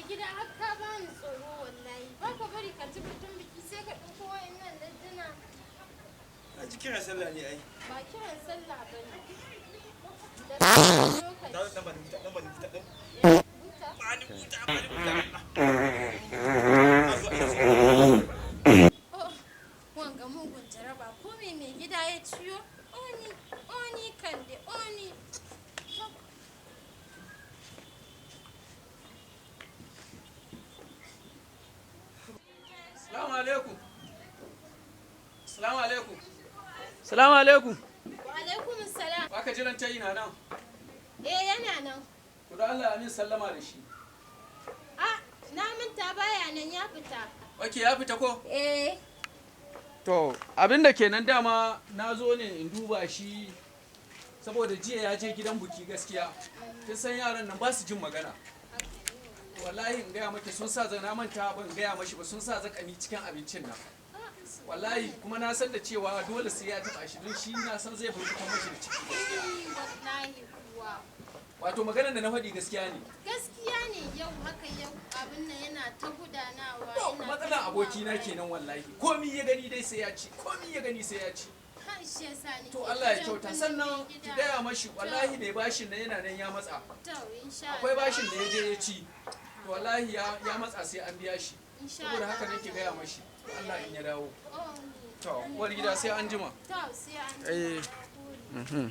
Gida har ka bani tsoro wallahi. Ba ka bari ka ci batun biki sai ka ɗauko wa'annan dadduna. Na ji kiran sallah ne ai. Ba kiran sallah ba ne. Da lokaci. Dan ba ni buta, dan ba ni buta, dan. Buta. Ba ni buta, ba ni buta. Ina zuwa, ina zuwa. Oh, wanga mugun jaraba ko me mai gida ya ciyo? Oni, oni kande, oni. Salamu alaikum. Salamu alaikum. Salamu alaikum. Wa alaikum salam. Baka jiran tayi na nan. Eh, yana nan. Ku da Allah amin sallama da shi. Ah, na manta baya nan, ya fita. Okay, ya fita ko? Eh. To, abin da kenan dama na zo ne in duba shi saboda jiya ya je gidan buki gaskiya. Kin san yaran nan ba su jin magana. Wallahi in gaya maki sun sa na manta ban gaya mashi ba, sun sa zakami cikin abincin nan. Wallahi kuma na san da cewa dole sai ya taba shi, don shi na san zai burkuta mashi da ciki gaskiya. Wallahi kuwa. Wato maganar da na faɗi gaskiya ne. Gaskiya ne, yau haka yau abin nan yana ta gudanawa. To, Yana ta matsalar abokina zuwa. kenan wallahi. Komi ya gani dai sai ya ci, komi ya gani sai ya ci. Har shi yasa nake To Allah ya jan kyauta. kunnen Sannan mai ki gida. gaya mashi wallahi mai bashin nan yana nan ya matsa. To, insha Akwai Allah. bashin da ya je ya ci. To wallahi ya matsa sai an biya shi. Insha Saboda haka Allah. nake gaya mashi. Allah in ya dawo. Oh, To, uwar gida, sai an jima. to, sai an Eh. jima.